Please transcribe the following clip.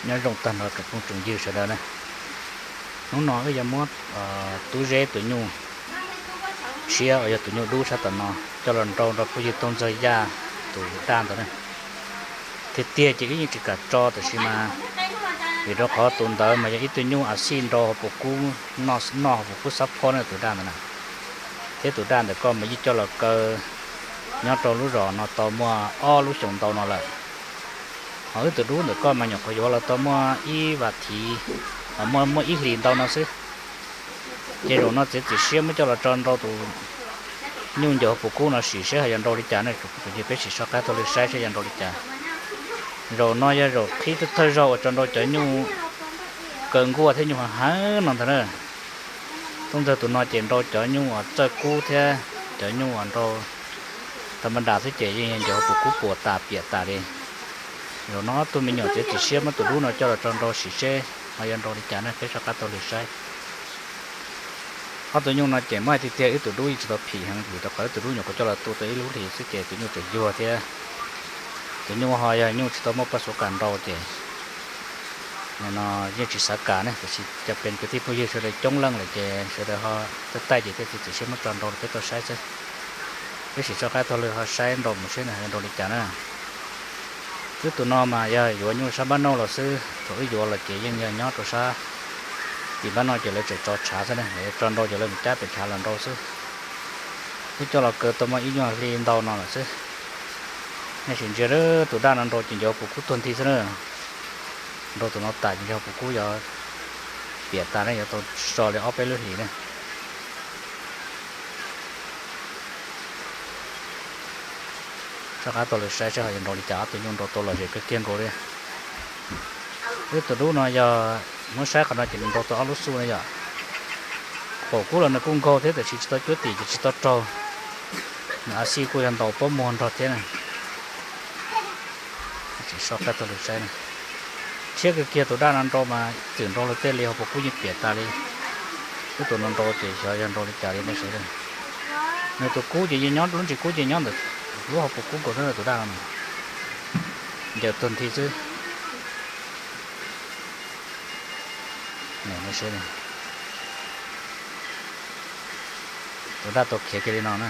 Nyob zoo tag nrho tsoom phooj tsoom ywg sawv daws na. Hnub no wb yuav muab tub Zeb tus nyuj tshiab uas yog tus nyuj dub sab tom no coj los nrau nrog phooj ywg Tooj Ntxawg Yaj tus daj ntawd na. Tiag tiag ces wb yeej tsis kam tso tab sis mas vim rau qhov tus ntawd mas yog ib tug nyuj a xij nrau hauv paus kub, noj noj hauv paus kub xab phob na tus daj ntawd na. Thiab tus daj ntawm koj mas yeej coj los kaw nyob rau lub zos no tau muaj ob lub xyoos ntau no lawm. Ho wb tus dub ntawm koj mas nyuam qhuav yuav los tau muaj ib vas thiv, muaj muaj ib hlis ntau no xwb. Ces zaum no txiav txim siab muab coj los tso nrau tus nyuj ncaws hauv paus kub no sim seb ho yuav nrau li cas na. Peb sim soj qab taug lw saib seb yuav nrau li cas. Zaum no yog zaum qhib thawj zaug uas tso nrau cov nyuj kaw nkuaj thiab nyuj hav heev no ntag na. Tooj Ntxawg tus no ces nrau cov nyuj uas txawj kub thiab cov nyuj uas nrau tha ma das xwb ces yeej ncaws hauv paus kub puas tas piam tas li. Zaum no ob tug me nyuam txiav txim siab muab tus dub no coj los tso nrau sim seb ho yuav nrau li cas na, peb soj qab taug lw saib. Ob tug nyuj no ces muab hais tiag tiag wb tus dub yeej tsis tau phim heev vim rau qhov wb tus dub nyuam qhuav coj los tu tau ib lub hlis xwb ces tus nyuj tseem yuag thiab. Tus nyuj ho yog nyuj tsis tau muaj paj xuv kam nrau ces no yeej tsis xav kam ne. Tiam sis cov kwv tij phooj ywg sawv daws coob leej lawm ces sawv daws ho taij taij ces thiaj txiav txim siab muab tso nrau rau peb tau saib xwb. Peb sim soj qab taug lw ho saib nrau mus seb nws yuav nrau li cas na. Wb tus no mas yog yuav nyuj sab npab nauj los xwb, thaum wb yuav los ces yeej yog nyob rau sab tim npab nauj ces lawv tseem tso tshav xwb na, lawv tso nrau ces lawv mus cab pem tshav los nrau xwb. Wb coj los kaw tau muaj ib nyuag hli ntau no lawm xwb. Nej sim ntsia tus daj no nrau ces ncaws hauv paus kub tuag nthi xwb na. Nrau tus no tas ces ncaws hauv paus kub yuav piam tas ne, yuav tau so li ob peb lub hlis ne. Soj qab taug lw saib seb ho yuav nrau li cas, ob tug nyuj nrau tau lom zem kawg kiag nkaus li. Wb tus dub no yog muab saib qhov no ces nws nrau tau ob lub xuj na yom. Paus kub los nws kuj nkaug thiab tab sis tsis tau cuab tim ces tsis tau raug. Nws a xij kuj yog ntaus pob muag nrog thiab na. Tsis soj qab taug lw saib na. Thiab kawg kiag tus daj no nrau mas txwm nrau luag tej li hauv paus kub yeej piam tas li. Wb tus no nrau ces xyov yog nrau li cas li nej sawv daws. Nws tus kub ces yeej nyob, lub ntsis kub ces nyob ntawm lub hauv paus kub nkaus xwb tus daj no. Ncaws tuag nthi xwb. Tus daj tau khiav kiag li no na.